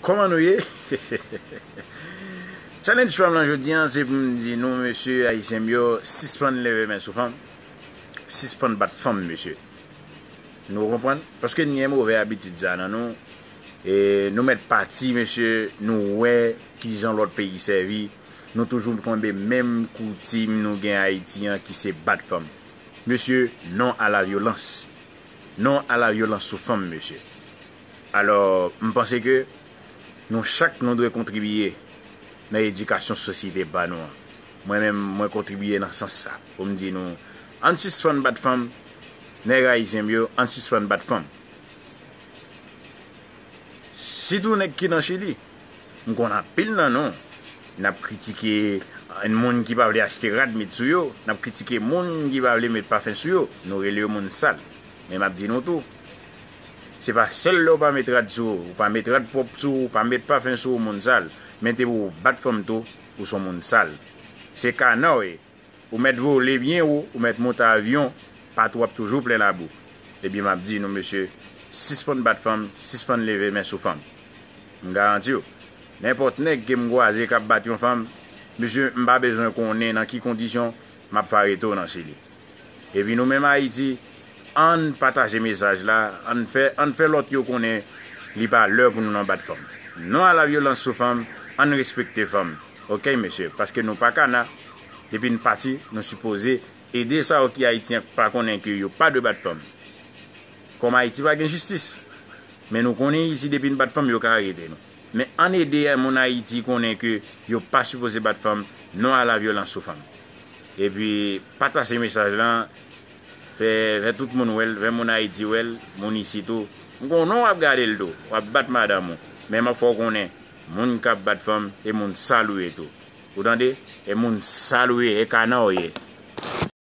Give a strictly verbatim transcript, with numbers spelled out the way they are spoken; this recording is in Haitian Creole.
Kòman nou ye? Challenge pa m lan jodi a, se pou m di nou, mesye ayisyen m yo, sispann leve men sou fanm, sispann bat fanm, mesye. Nou konprann? Paske n gen movè abitid sa nan nou. E nou mèt pati, mesye, nou wè kijan lòt peyi sèvi. Nou toujou kenbe menm koutim nou gen Ayiti an ki se bat fanm. Mesye, non a la vyolans. Non a la vyolans sou fanm, mesye. Alò, m panse ke nou chak nou dwe kontribiye nan edikasyon sosyete pa nou an. Mwen menm, mwen kontribiye nan sans sa. Pou m di nou, ann sispann bat fanm, nèg ayisyen m yo, ann sispann bat fanm. Sitou nèg ki nan Chili. M konn anpil nan nou. N ap kritike moun ki pa vle achte rad met sou yo. N ap kritike moun ki pa vle met pafen sou yo. Nou rele yo moun sal. Men m ap di nou tou, se pa sèl lè w pa met rad sou ou, ou pa met rad pwòp sou ou, ou pa met pafen sou ou, moun sal. Men te pou w bat fanm tou, ou se yon moun sal. Se kana w ye. Ou mèt vole byen wo, ou mèt monte avyon, patwon ap toujou plen labou. Ebyen, m ap di nou, mesye, sispann bat fanm, sispann leve men sou fanm. M garanti w, nenpòt nèg ke m kwaze k ap bat yon fanm, mesye, m pa bezwen konnen nan ki kondisyon m ap fè reto nan Chili. Epi nou menm Ayiti, ann pataje mesaj la, ann fè, ann fè lòt yo konnen li pa lè pou nou nan bat fanm. Non a la vyolans sou fanm, ann respekte fanm. Oke, mesye, paske nou pa kana, depi n pati, nou sipoze ede sa yo ki Ayiti an k pa konnen ke yo pa dwe bat fanm. Kòm Ayiti pa gen jistis. Men nou konnen isi depi n bat fanm, yo ka arete nou. Men ann ede moun Ayiti konnen ke yo pa sipoze bat fanm, non a la vyolans sou fanm. Epi, pataje mesaj lan, fè, fè tout moun wè l, fè moun Ayiti wè l, moun isi tou. M konnen w ap gade l tou, w ap bat madanm ou. Men m ap fè w konnen, moun k ap bat fanm, e moun sal ou ye tou. Ou tande? E moun sal ou ye, e kana w ye.